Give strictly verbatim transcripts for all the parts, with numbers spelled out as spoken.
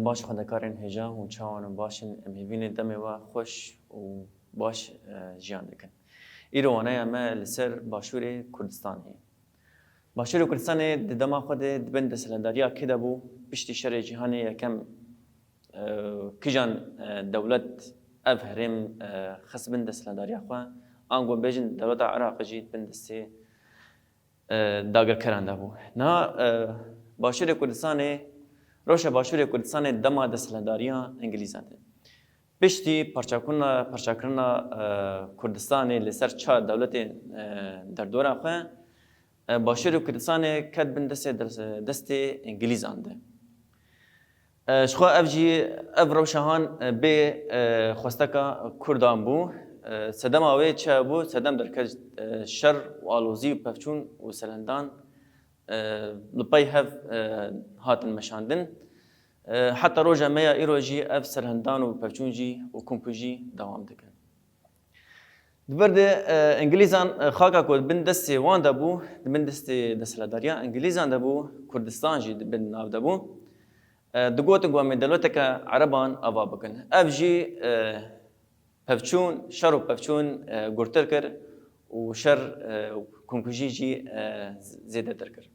Baş xwendekarên hêja, hûn çawan in? Baş in? Em hêvî ne demê we xweş û baş, e, jiyan dikin. Îro waneya me li ser Başûrê Kurdistanê ye. Başûrê Kurdistanê di dema xwe de di bin desthilatdariya kê de bû? Piştî Şerê Cîhanê Yekem, e, kijan, e, dewlet ev herêm, e, xist bin desthilatdariya xwe? Ango bêjin dewleta Iraqê jî di bin destê, e, dagirkeran de bû. Niha, e, Başûrê Kurdistanê, rewşa Başûrê Kurdistanê dema desthilatdariya Îngilîzan de. Piştî parçakirina, parçakirina, e, Kurdistanê li ser çar dewletên, e, derdora xwe, e, Başûrê Kurdistanê ket bin destê, destê Îngilîzan de. E, ji xwe ev jî, ev rewşa han, e, bê, e, xwesteka Kurdan bû. E, sedema wê çi bû? Sedem derket, e, şer û alozî û pevçûn û serhendan, e, li pey hev, e, hatin meşandin. E, heta roja me ya îro jî ev serhendan û pevçûn jî û kumkujî dewam dikin. Di vir de, e, Îngilîzan, e, xaka ku di bin destê wan de bû, di bin destê desthilatdariya Îngilîzan de bû, Kurdistan jî di bin nav de bû. E, digotin ku em ê dewleteke Ereban ava bikin. Ev jî, e, pevçûn, şer û pevçûn, e, gurtir kir û şer, e, û kumkujî jî, e, z-, zêdetir kir.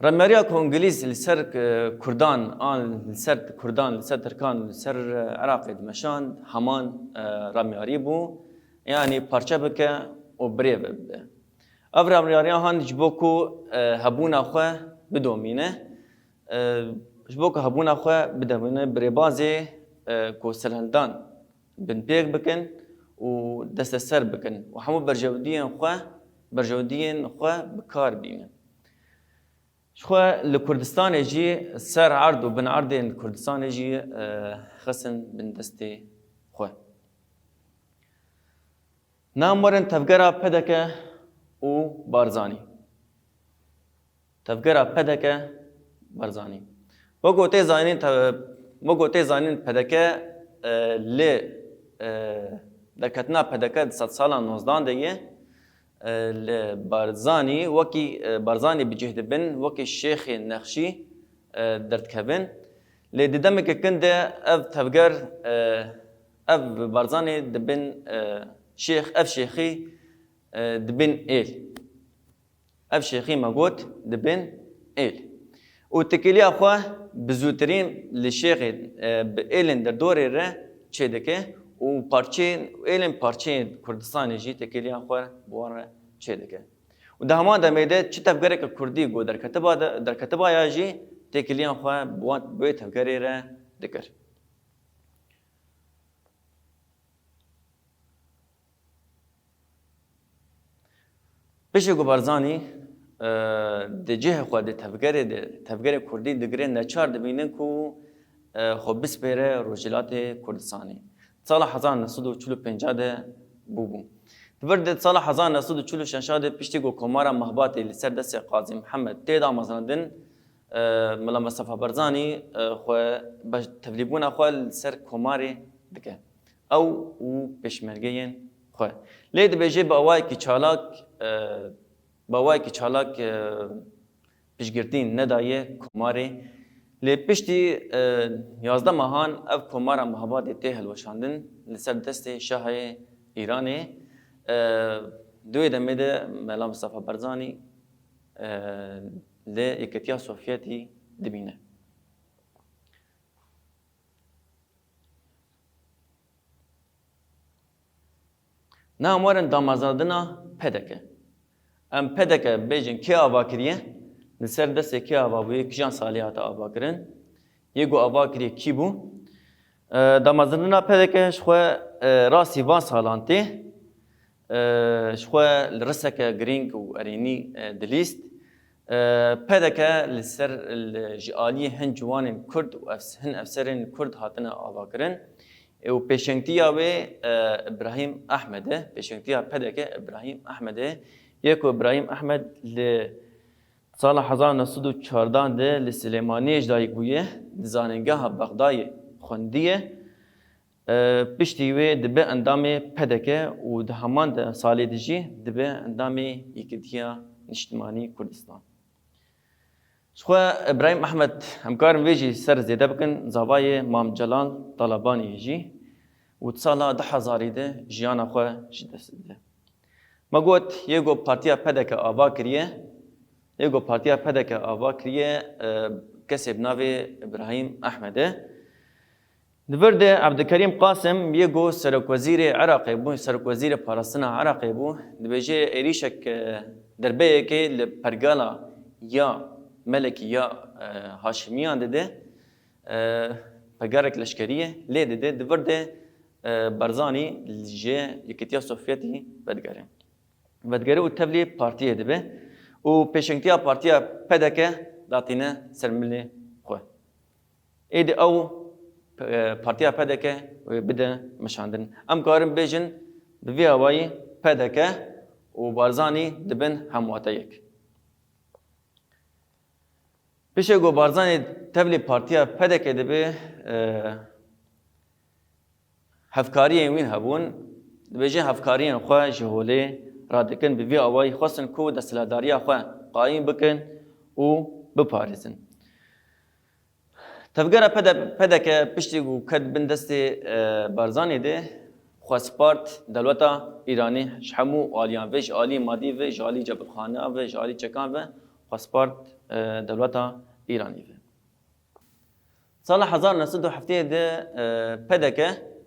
Ramyariya ku Îngilîz li ser, e, Kurdan an li ser Kurdan, li ser Tirkan, li ser, e, Iraqê dimeşand, heman, e, ramyarî bû, yanî parçe bike û birêve bibe. Ev ramyariya han ji bo ku, e, hebûna xwe bidomîne, e, ji bo ku hebûna xwe bidomîne, bi rêbazê, e, ku serhendan binpêk bikin û desteser bikin û hemû berjewdiyên xwe, berjewdiyên xwe bi kar bînin. Ji xwe li Kurdistanê jî ser erd û bin erdên Kurdistanê jî, e, xistin bin destê xwe. Niha em werin tevgera P D K û Barzanî. Tevgera P D K Barzanî. Wek ku tê zanîn, te-, wek ku tê zanîn P D K, e, li, e, derketina P D K di sedsala nozdan de ye. E, li Barzanî, wekî, e, Barzanî bi cih dibin, wekî Şêxê Nexşî, e, derdikevin. Lê di demeke kin de ev tevger, e, ev Barzanî dibin, e, şêx, ev şêxî, e, dibin êl. Ev şêxî me got dibin êl. Û têkiliya xwe bi zûtirîn li şêxê, e, bi êlên derdorê re çêdike û parçeyên, êlên parçeyên Kurdistanê jî têkiliya xwe bi wan re çêdike. Û di heman demê de çi tevgereke Kurdî ku derketiba de, derketiba ya jî têkiliya xwe bi wan, bi wê tevgerê re dikir. Piştî ku Barzanî, e, di cihê xwe di tevgerê de, tevgerê Kurdî digire, neçar dibînin ku, e, xwe bispêre Rojhilatê Kurdistanê. Sala hezar neh sed û çil û pênc de bûbû. Di vir de sala hezar neh sed û çil û şeş de piştî ku Komara Mahbatê li ser destê Qazî Mihemed tê damezrandin, e, Mela Mistefa Barzanî, e, xwe beş-, tevlîbûna xwe li ser komarê dike. Ew û pêşmergeyên xwe. Lê dibêje bi awayekî çalak, e, bi awayekî çalak, e, piştgirtî nedaye komarê. Lê piştî, e, yazdeh mehan ev komara Mihabadê tê hilweşandin li ser destê şahê Îranê. E, di wê demê de Mela Mistefa Barzanî, e, li Yeketiya Sovyetî dimîne. Niha em werin damezrandina P D K. Em P D K bêjin kê ava kiriye? Li ser destê kê ava bûye? Kijan salê hate ava kirin? Yê ku ava kiriye kî bû? E, damezrandina P D K ji xwe, e, rastî van salan tê. E, ji xwe li riseke girîng û erênî, e, dilîst. E, P D K li ser, li, ji aliyê hin ciwanên Kurd û efs-, hin efserên Kurd hatine avakirin. E, û pêşengtiya wê, e, Îbrahîm Ehmed e, pêşengtiya P D K Îbrahîm Ehmed e. Yê ku Îbrahîm Ehmed li sala hezar neh sed û çardeh de li Silêmaniyê ji dayik bûye, di zanîngeha Bexdayê xwendiye. E, piştî wê dibe endamê P D K û di heman de salê de jî dibe endamê Yekîtiya Niştimanî Kurdistan. Jixwe Îbrahîm Ehmed, em karin vê jî ser zêde bikin, zavayê Mam Celal Talabaniyê jî û di sala du hezarî de jiyana xwe ji dest dide. Me got, yê ku partiya P D K ava kiriye, yê ku partiya P D K ava kiriye, e, kesê bi navê Îbrahîm Ehmed e. Di vir de Ebdulkerîm Qasim yê ku serokwezîrê Iraqê bû, serokwezîrê parastina Iraqê bû, dibêje êrîşek, e, derbeyekê li pergala ya Melekî ya, e, Haşimiyan dide, e, pergalek leşkerî ye, lê dide, di vir de, e, Barzanî ji Yekîtiya Sovyetî vedigere. Vedigere û tevlî partiyê dibe û pêşengtiya partiya P D K datîne ser milê xwe. Êdî ew, e, partiya P D K wê bide meşandin. Em karin bêjin bi vî awayî P D K û Barzanî dibin hemwateyek. Pişê ku Barzanî tevlî partiya P D K dibe, e, hevkariyên wî hebûn, dibêje hevkariyên xwe ji holê radikin, bi vî awayî xwestin ku desthilatdariya xwe qayîm bikin û biparêzin. Tevgera P D K piştî ku ket bin destê, e, Barzanî de, xwe spart dewleta Îranê ji hemû aliyan ve, ji alî madî ve, ji alî cebilxaneya ve, ji alî çekan ve, xwe spart, e, dewleta Îranî ve. Sala hezar neh sed û heftê de, e, P D K,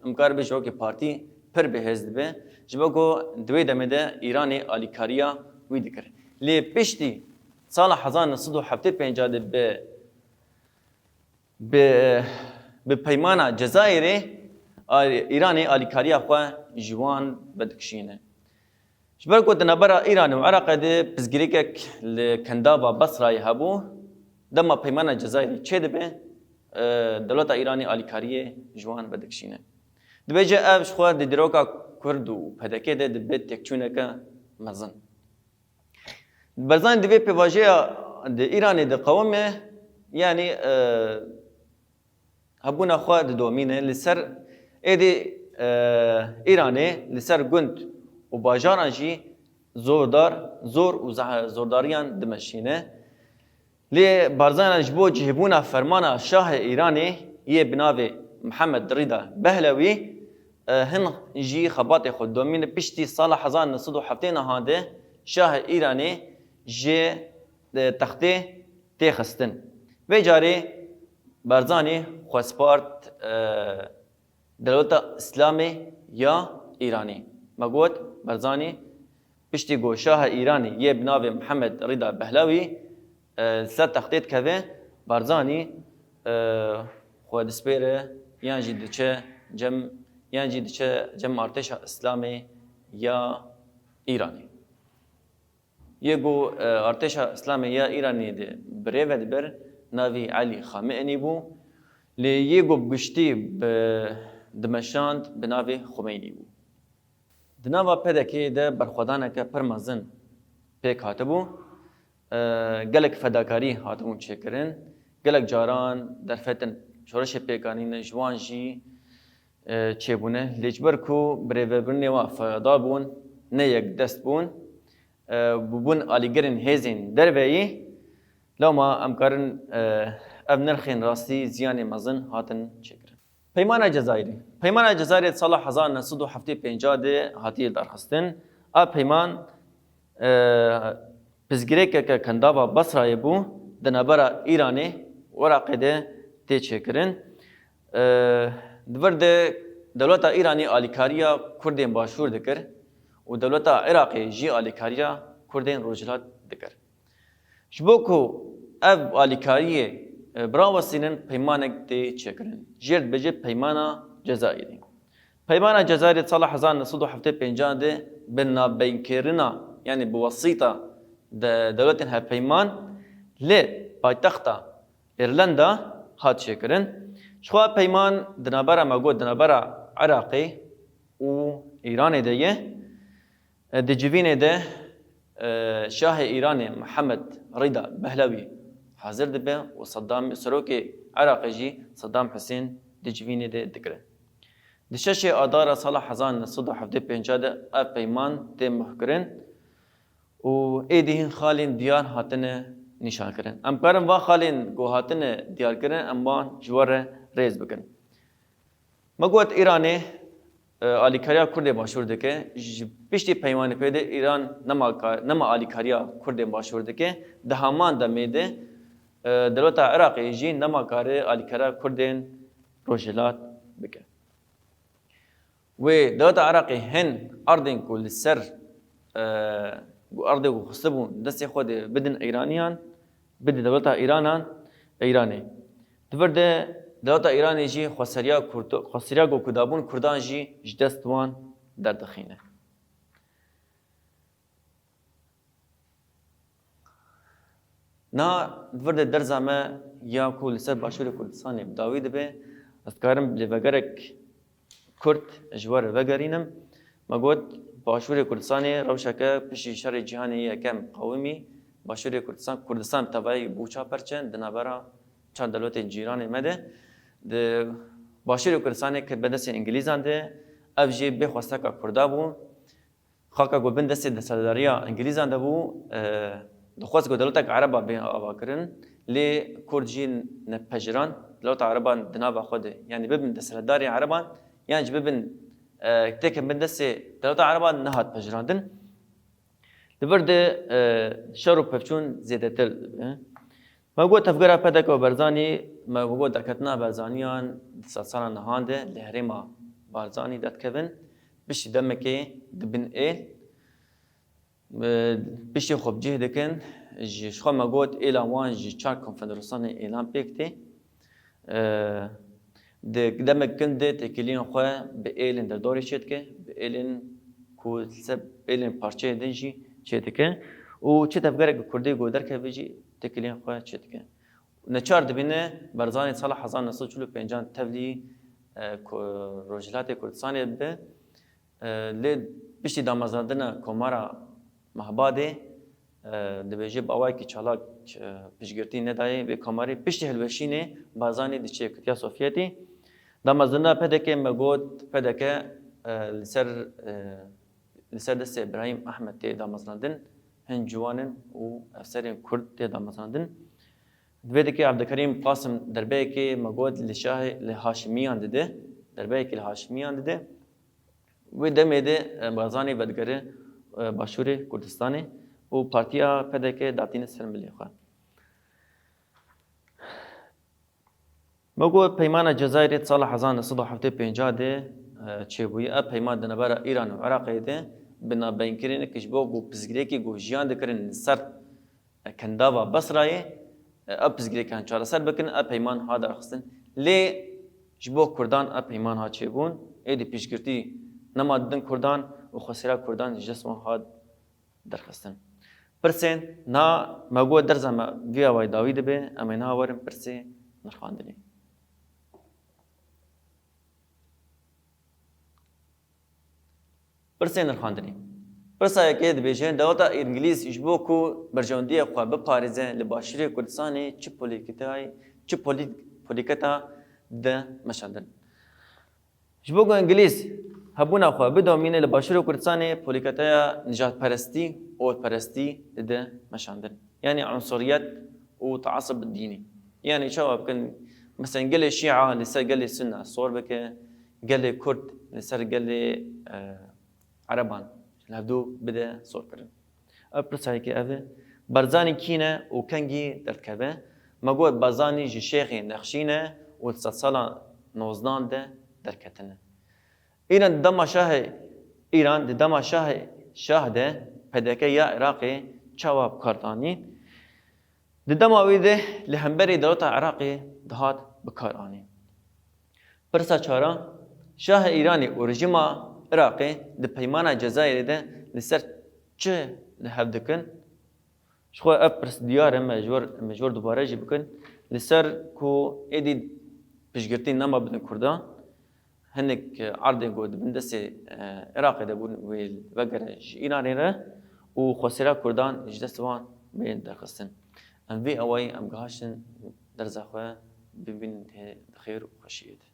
em kar bêjin wekî partî pir bi hêz dibe, ji bo ku di wê demê de Îranê alîkariya wî dikir. Lê piştî sala hezar neh sed û heftê pênc de bi, bi, bi peymana Cezayirê, a, Îranê alîkariya xwe ji wan vedikişîne. Ji ber ku di navbera Îranê û Iraqê de pirsgirêkek li kendava Basrayê hebû, dema peymana Cezayirê çêdibe, e, dewleta Îranê alîkariyê ji wan vedikişîne. Dibêje ev ji xwe di dîroka Kurd û P D K de dibe têkçûneke mezin. Barzanî di vê pêvajoya di Îranê diqewime, yanî, e, hebûna xwe didomîne. Li ser êdî, e, Îranê, li ser gund û bajaran jî zordar, zor û zeh-, zordariyan dimeşîne. Lê Barzanî ji bo cihbûna fermana Şahê Îranê yê bi navê Mihemed Rîda Behlewî, e, hin jî xebatê xwe didomîne. Piştî sala hezar neh sed û heftê niha de Şahê Îranê ji, e, textê tê xistin. Vê carê Barzanî xwe spart, e, dewleta Îslamê ya Îranê. Me got, Barzanî piştî ku Şaha Îranê yê bi navê Mihemed Rîda Behlewî, e, li ser textê dikeve, Barzanî, e, xwe dispêre yan jî diçe cem, yan jî diçe cem artêşa Îslamê ya Îranê. Yê ku, e, artêşa Îslamê ya Îranê de birêve dibir, navî Elî Xamênî bû. Lê yê ku bi giştî bi dimeşand bi navê Xumeynî bû. Di nava P D K'ê de berxwedaneke pir mezin pêk hatibû. E, gelek fedakarî hatibûn çêkirin. Gelek caran derfetên şoreşê pêk anîne, ji wan jî e, çêbûne. Lê ji ber ku birêvebirinê wan feda bûn, ne yekdest bûn, e, bûbûn alîgirên hêzên derveyî, lewma em karin, e, ev nirxên rastî ziyanê mezin hatin çêkirin. Peymana Cezayirê. Peymana Cezayirê di sala hezar neh sed û heftê pênc de hatiye darxistin. A peyman, e, pirsgirêkeke kendava Basrayê bû, di navbera Îranê û Iraqê de tê çêkirin. E, di vir de dewleta Îranê alîkariya Kurdên Başûr dikir û dewleta Iraqê jî alîkariya Kurdên Rojhilat dikir. Ji bo ku ev alîkariyê, e, birawestînin, peymanek tê çêkirin. Jêr dibêje Peymana Cezayirê. Peymana Cezayirê di sala hezar neh sed û heftê pênc de bi navbeynkirina, yanî bi wesîta de dewletên hevpeyman li paytexta Îrlanda hat çêkirin. Jixwe peyman di navbera, me got, di navbera Iraqê û Îranê de ye. E, di civînê de, e, Şahê Îranê Mihemed Rîda Behlewî hazir dibe û Seddam, serokê Iraqê jî Seddam Husên di civînê de digire. Di şeşê Adara sala hezar neh sed û heftê pênc de ev peyman tê muhkirin û êdî hin xalên diyar hatine nîşan kirin. Em karin va xalên ku hatine diyarkirin, em wan ji we re rêz bikin. Me got Îranê, e, alîkariya Kurdê Başûr dike. Ji piştî peymanê pê de Îran nema ka-, nema alîkariya Kurdên Başûr dike. Di heman demê de, e, dewleta Iraqê jî nema kare alîkariya Kurdên Rojhilat bike. Wê dewleta Iraqê hin erdên ku li ser, e, ku erdê ku xistibûn destê xwe de bidin Îraniyan, bidin dewleta Îranan, Îranê. Di vir de dewleta Îranê jî xweseriya Kurd-, xweseriya ku, ku dabûn Kurdan jî ji dest wan derdixîne. Na di vir de derza me ya ku li ser Başûrê Kurdistanê bi dawî dibe, ez dikarim lêvegerek kurt ji we re vegerînim. Me got, Başûrê Kurdistanê rewşeke piştî şerê cîhanê yekem qewimî, Başûrê Kurdistan, Kurdistan bi tevayî bû çar perçe di navbera çar dewletên cîranê me de. Di Başûrê Kurdistanê ketibe destê Îngilîzan de, ev jî bê xwesteka Kurda bû. Xaka ku bin destê desthilatdariya Îngilîzan de bû, e, dixwest ku dewletek Ereba bê avakirin, lê Kurd jî nepejirand. Dewleta Ereban di nava xwe de, yanî bibin desthilatdarê Ereban, yan jî bibin, e, têkin bin destê dewleta Ereban nehat pejirandin. Di vir de, e, şer û pevçûn zêdetir dibe. Me got tevgera P D K û Barzanî, me got derketina Barzaniyan di sedsala nihan de li herêma Barzanî derdikevin, piştî demekê dibin êl, e, piştî xwe bi cih dikin, ji, ji xwe me got êla wan ji çar konfederasyonên êlan pêk tê. E, di demek kin de têkiliyên xwe bi êlên derdorê çêdike, bi êlên ku li ser êlên parçeyê din jî çêdike û çi tevgereke Kurdî ku derkeve jî têkiliyên xwe çêdike. Neçar dibîne Barzanî sala hezar neh sed û çil û pêncan tevlî, e, ku-, Rojhilatê Kurdistanê dibe. E, lê piştî damezrandina Komara Mehbadê, e, dibêje bi awayekî çalak, e, piştgirtî nedayê vê komarê. Piştî hilweşînê Barzanî diçe Yekîtiya Sovyetî. Damezrandina P D K me got, P D K, e, li ser, e, li ser destê Îbrahîm Ehmed tê damezrandin, hin ciwan in û efserên Kurd tê damezrandin. Di vê dikê Evdilkerîm Qasim derbeyekê me got li şahê, li Haşimiyan dide, derbeyekê li Haşimiyan dide. Wê demê de, e, Barzanî vedigere, e, Başûrê Kurdistanê û partiya P D K datîne ser milê xwe. Me got peymana Cezayirê di sala hezar neh sed û heftê û pênc de, e, çêbûye. Ev peyman di navbera Îran û Iraqê de bi navbeynkirî ne, ku ji bo ku pirsgirêkê ku jiyan dikirin li ser Kendava Basrayê, e, ev pirsgirêkan çareser bikin, ev peyman hat derxistin. Lê ji bo Kurdan ev peyman hat çêbûn, êdî piştgirtî nema didin Kurdan û xweseriya Kurdan ji dest wan hat derxistin. Pirsên na me got derza me vî awayî dawî dibe, em ê niha werin pirsê nirxandinê. Pirsên nirxandinê. Pirsa yekê dibêje, dewleta Îngilîz ji bo ku berjewendiyê xwe biparêze li Başûrê Kurdistanê çi polîtîkayê, çi polî-, polîtîketa dide meşandin? Ji bo ku Îngilîz hebûna xwe bidomîne li Başûrê Kurdistanê, polîtîkaya nijadperestî, orperestî dide meşandin. Yanî unsuriyet û teasub dînî. Yanî çawa bikin? Mesela gelê Şîa li ser gelê Sunna sor bike, gelê Kurd li ser gelê, e, Ereban li hevdû bide sorkirin. Ev pirsa yekê ev e. Barzanî kî ne û kengî derdikeve? Me got Barzanî ji Şêxê Nexşî ne û di sedsala nozdan de derketine. Îran di dema şahê, Îran di dema şahê, şah de P D K ya Iraqê çawa bi kar anî? Di dema wî de li hemberî dewleta Iraqê dihat bi kar anî. Pirsa çaran, şahê Îranê û rejîma Iraqê di peymana Cezayirê de li ser çi li hev dikin? Ji xwe ev pirs diyar e, me ji wir, me ji wir dubare jî bikin. Li ser ku êdî piştgirtî nema bidin Kurdan, hinek erdên ku di bin destê, e, Iraqê de bûn, wê vegere ji Îranê re û xweseriya Kurdan ji dest wan bê derxistin. Em vê awayî em gihaştin derza xwe, bibînin hê di xêr û xweşiyê de.